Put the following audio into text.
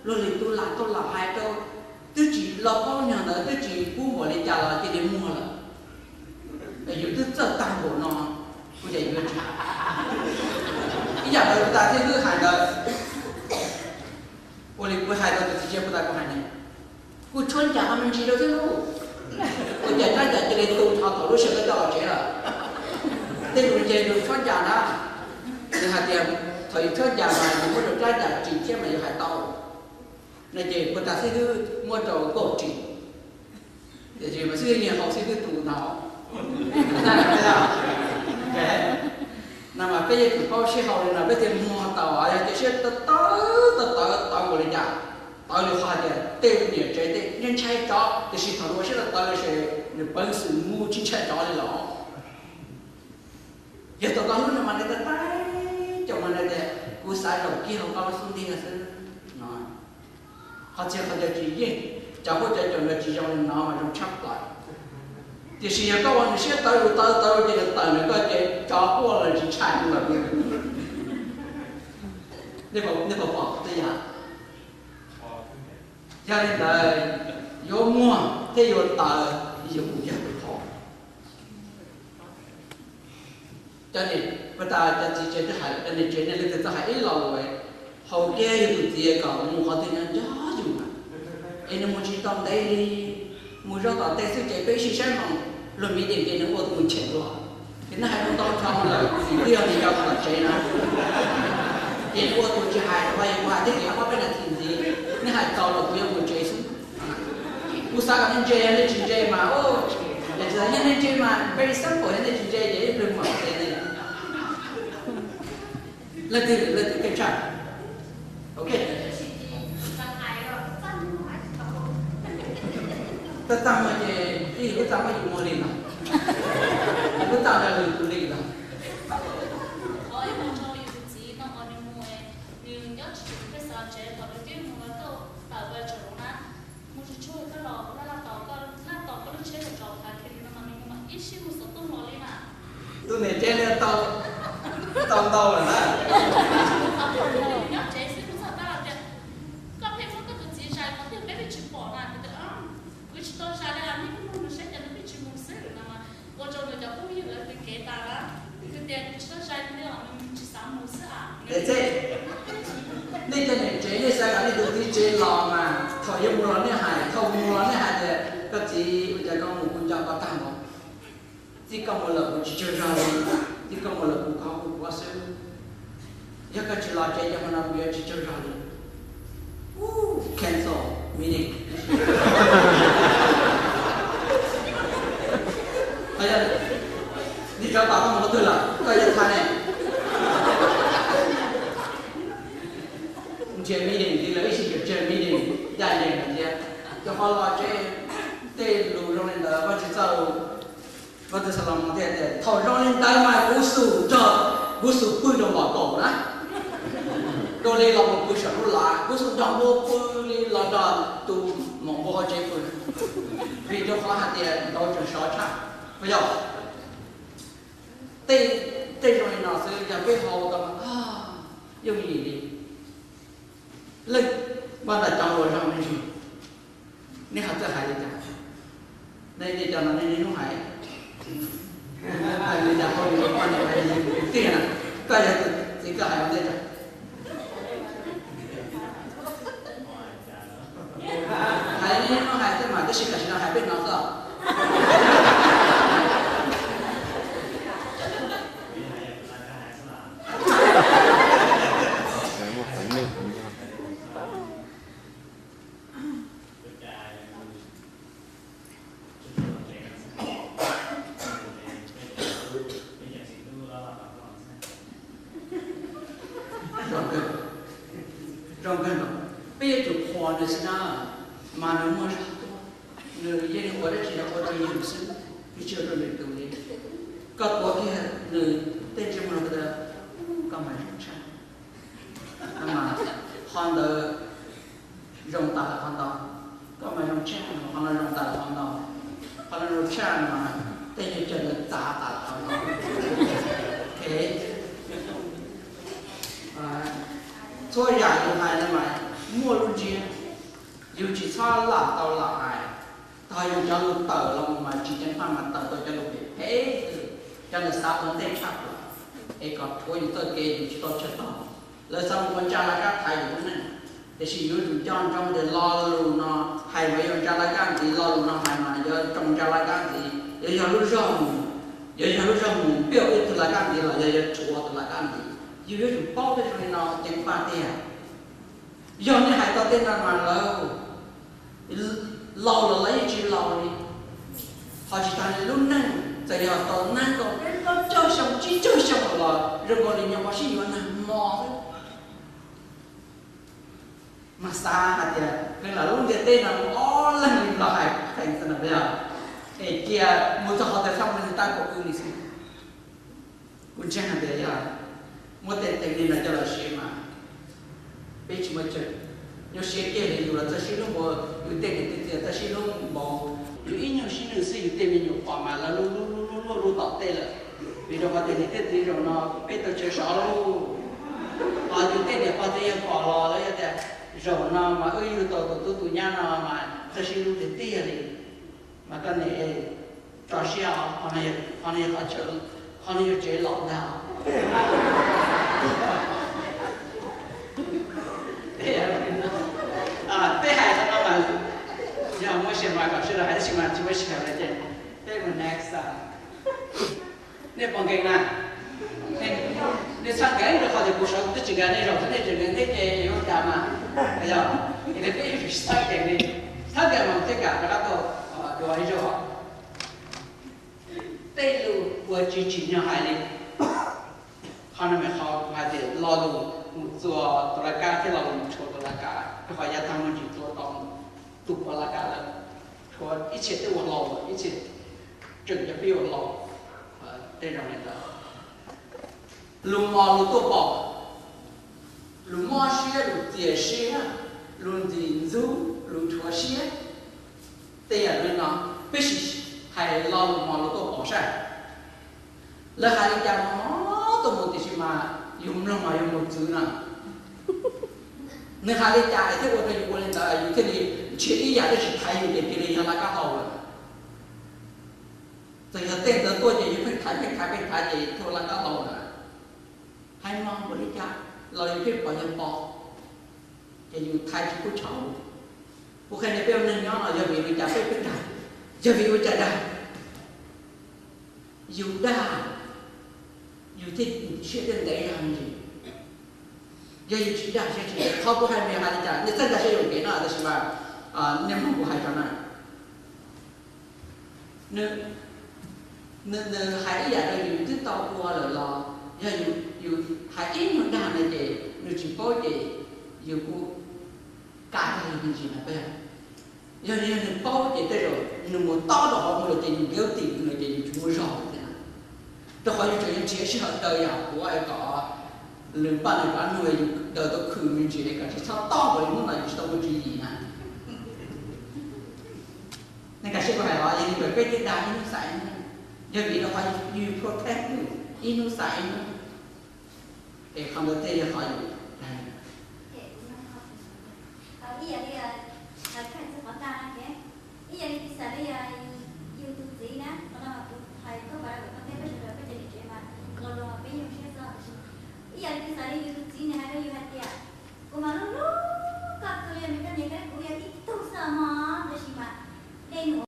Luag lwm tus lam tau lam hais rau, twb tsis los paub nyog ntawd twb tsis pub npaum li cas los cia li muag lawm. Yus twb txawj tag npaum no, kuv cas yuav tsis hais. Ib yam li puag ta thiab wb hais ntawd, ua li kuv hais rau tus txiv tsev puag ta kuv hais ne, kuv tshuab ncas ho me ntsis rau thiab lauj. Ua cas tshuab ncas cia li tu dhau thaum lub sij hawm koj coj los tsev lawm? Tej tus nce tus tshuab ncas na, nws hais tias thaum yus tshuab ncas mas yus muab rau tshuab ncas ris thiab mas yus hais tau, no ces puag ta xib hwb muab rau nkauj ris, tiam sis mas xib hwb nyiag hau xib hwb tus ntau. No mas peb yeej tsis paub sib hau li no peb thiaj muag tau, yog tias sib tawv tawv tawv tawv tawv npaum li cas, tawv li qhov hais tias tej niam tsev tej ntshai ntshai tsov tiam sis thaum nws ua siab tawv tawv ces nws peev xwm mus tsis ntshai tsov li los. Yog thaum koj hlub no mas nws tawv tawv cov mas nws tias kuv xav zaum kiag hauv koj lub xub ntiag xwb no. Qhov txhia qhov chaw tsis yeej, cov quaj cov caum ntawd tsis zoo li no mas zoo tshaj plaws. Tiam sis yog koj ua nws siab tawv zus tawv tawv zus ces nws tawm ntawm koj ces tsov quaj los tsis ntshai lawm. Nej puas pom tej yam? Yog li ntawd, yuav muag thiab yuav tawv, yus mus yog tus qhov. Cov niam, puag ta cov txiv tsev twb hais lawm, cov niam tsev nej leej twg txawj hais ib lo lus, haus kiag yus tus txiv kom mus qhov twg nyob nco yus na. Es nws mus tsis tau ntev li, mus zaub tom ntej xwb ces peb sib saib mus, luag meeting ces nws ua tus mus cheem dua. Ces nej hais ntau dhau lawm, twb yog nws cov tom tsev na. Ces nws ua tus tsis hais, ua yus ua hais thiab ces ob peb nas this ntxiv, nej hais txaus lawm kuv yuav mus tsev xwb. Kuv xav kom nej ntse, nej tsis ntse mas, o, yog tsis tau nej ntse mas very simple, yog nej tsis ntse ces ib pliag mam qhia nej. Leej twg leej twg keej tshaj? Ok. Txaj txaj muag ces ib lub txaj muab yus muag li no, lub txaj ntawd lwm tus li no. Mus tsis tshua koj los laj laj tos koj laj tos koj lub tsheb los rau qhov khe li no mas nws mas ib sij mus xov tooj los li na. Tus niam tsev li tau, tau ntau lawm na. Nyob tsev xwb kuv txhaj tab tias koj pheej muab koj tus txiv zais qhov twg peb pheej tsis pom na, kuv tias kuv tsis tau zais li, nej pheej muab nws saib cas nws pheej tsis mus xwb no mas ua rau nws cov phooj ywg lawv tus kev tas lawm. Nws tias kuv tsis tau zais li os, nws tsis xav mus xwb a. Txheb, nej cov niam tsev nej xav kom nej tus txiv tsev los mas thaum yuav mus los nej hais, thaum mus los nej hais tias koj txiv, ua cas koj mus kuv nco koj tag npaum. Txij koj mus lawm kuv tsis tsaug zog li, txij koj mus lawm kuv khov kuv khuav xwb. Yog koj tsis los tsev ces hmo no kuv yuav tsis tsaug zog li. Cancel meeting. Yog nej rov tom koj mus qhov twg lawm, koj yuav tha ne? Ntsia meeting li lawv ib sij tseg meeting ncaj ncees lawm thiab. Rau qhov los tsev, tej lus zoo li ntawd Vajtswv txoj lus, Vajtswv Xalumoos thiaj tias thaum zoo li ntawd mas kuv xum nrog, kuv xum pw rau npom kaum na, dua li los mus pw saum lub lav, kuv xum nrog npua pw li los nrog tus maum npua hauv tsev pw, vim rau qhov hais tias ntaus tseem sov tshaj. Puas yog? Tej, tej zoo li no xwb yog peb haus tau mas yooj yim li. Leej, npaj ntawm cov uas zoo me ntsis, nej ho txawj hais li cas? Nej, nej cov no nej niaj hnub hais, hais li cas hauj lwm poj niam hais li tiag na, koj yog tus txiv koj hais ua ntej tso. Hais niaj hnub hais xwb mas tab sis tam sim no hais peb hnov xwb. Zoo kawg nkaus, peb yuav tsum qhuas nws xwb na, mas nws muaj zog tuaj, nws yeej ua dab tsi los ua rau yus xwb, nws tsis ua rau lwm tus li. Koj tuav kiag nws tej ntsej muag rau koj, koj mas zoo tshaj. Mas qhov ntawd zoo tas lawm qhov ntau, koj mas zoo tshaj, qhov no zoo tas lawm qhov ntau, qhov no zoo tshaj mas tej nyuag chaw ntawd txav tas lawm qhov ntau. Txhua yam yus hais no mas muaj lub ntsiab, Yus tsis txhob lam tau lam hais, tog yus cov lus tawm los mas tsis ceev faj mas tawm tau cov lus phem phem xwb, cov ntawd xav ua ntej tshaj plaws, es kom rhuav yus txoj kev yus tsis tau tsawg tog. Lawv xav mus ua ntsa laj kab thaiv yus lub neej, tiam sis yuav tsum nco ntsoov tias lo lus no hais mas yuav ntsa laj kab ntxiv, lo lus no hais mas yuav tsoo ntsa laj kab ntxiv, yuav yog lub zog mus, yuav yog lub zog mus piaj ib tug laj kab ntxiv los yog yuav rhuav tus laj kab ntxiv. Yus yuav tsum paub tej zoo li no ceev faj tiag. Yog nej hais tau tej no mas lawv laus los lawv yeej tsis laus li. Ho tsis tas li lub neej txawm yog tau nees nkaum peb plaub caug xyoo tsib caug xyoo los zoo nkaus li nyob ua sib yuav nag hmo xwb. Mas xav hais tias peb lawv lub ntiaj teb no mus ob leeg li los hais pheej xwb no yog, es cia mus txog qhov tias txhob mus tab kaum wb li xwb. Kuv ntseeg hais tias yog muab tej teev li no coj los siv mas peb tsis muaj chaw. Nyuaj siab kiag li yus los txawj sib hlub npaum, yus tej niam tej txiv txawj sib hlub npaum, yus ib nyuag sib nws xwb yus tej me nyuam pom mas lawv luaj luaj luaj luaj luaj tom tej lawm. Vim rau qhov tias niam thiab txiv zaum no peb tau chaw sov lauj. Ho yus tej niam pog txiv yawg pom los lawv yuav tias zaum no mas wb yug tau tus tub tus nyab no mas txawj sib hlub tiag tiag li. Mas koj niam, tso siab os, qhov no yog qhov chaw, qhov no yog tsev laus ntag. Peb hais qhov no mas yog muaj sia mas kom sawv daws hais, tab sis mas tsis muaj sia lawm ces peb mus next. Nej pom nkees na, nej txhawb nkees rau qhov tias kuv sawv kuv twb tsis nkees nej zaum xwb, nej tseem nkees thiab ces yuav ua cas mas. Yog, es peb tsis txhawb nkees li, txhawb nkees mas thiaj kam rov qab tuaj dua ib zaug. Tej lus uas tsis tsim nyog hais li. Qhov no mas qhov kuv hais tias lo lus mus txua tus laj kab thiab lo lus mus rhuav tus laj kab, rau qhov yav tag muaj ntsis tua tau tus pov laj kab lawm, rhuav ib txhia twb ua laus, ib txhia tseem cov pib ua laus, tej zoo li ntawd. Lus mos lus tuaj pom, lus mob siab, lus txias siab, lus ntxim ntxub, lus rhuav siab, tej yam li no, peb sim hais lo lus mos lus tuaj pom saib. Lawv hais li cas mos tuaj mus tiam sis mas yus mloog mas yus mus txwv no. Nws hais li cas es thiaj ua rau yus ua li ntawd yus thiaj li nrhiav ib yam dab tsi thaiv yus ces cia li yog laj kab tau lawm. Txawm yog tej ntawd tuaj ces yus pheej thaiv pheej thaiv pheej thaiv ces thiaj ua laj kab tau lawm. Hais mos ua li cas los yus pheej pom yog pom, ces yus thaiv tsis pub tshauv. Kuv qhia tias peb ua neeg nyob no yog vim li cas peb pheej dag, yog vim ua cas dag? Yus dag, yus thiaj siab thiaj ntev zog me ntsis. Yog yus tsis dag siab tsis ntev. Qhov kuv hais mas hais li cas nej txawj nkag siab yuam kev no tab sis mas nej mloog kuv hais rau na. Nws, nws hais ib yam rau yus twb tau ua lawm los yog yus hais ib nyuag dag no ces nws tsis paub ces yus kuj kav tag yus me ntsis no. Yog, yog nws paub ces tej zaum nws mus tob rau hauv mus lawm ces yus guilty lawm ces yus tsis muaj zog lawm thiab. Rau qhov yus tseem yuav nrhiav sij hawm daws yam kuv hais kom nws npaj nws rov nug yus daws tau khwm me ntsis kom tsis txhob tob npaum li hnub no yus tsis tau muaj tswv yim na. Nej nkag siab kuv hais os, yog li ntawd peb thiaj dag ib hnub xav ib hnub, yog vim rau qhov yus protect nws ib hnub xav ib hnub. Es qhov ntawd thiaj yog qhov yus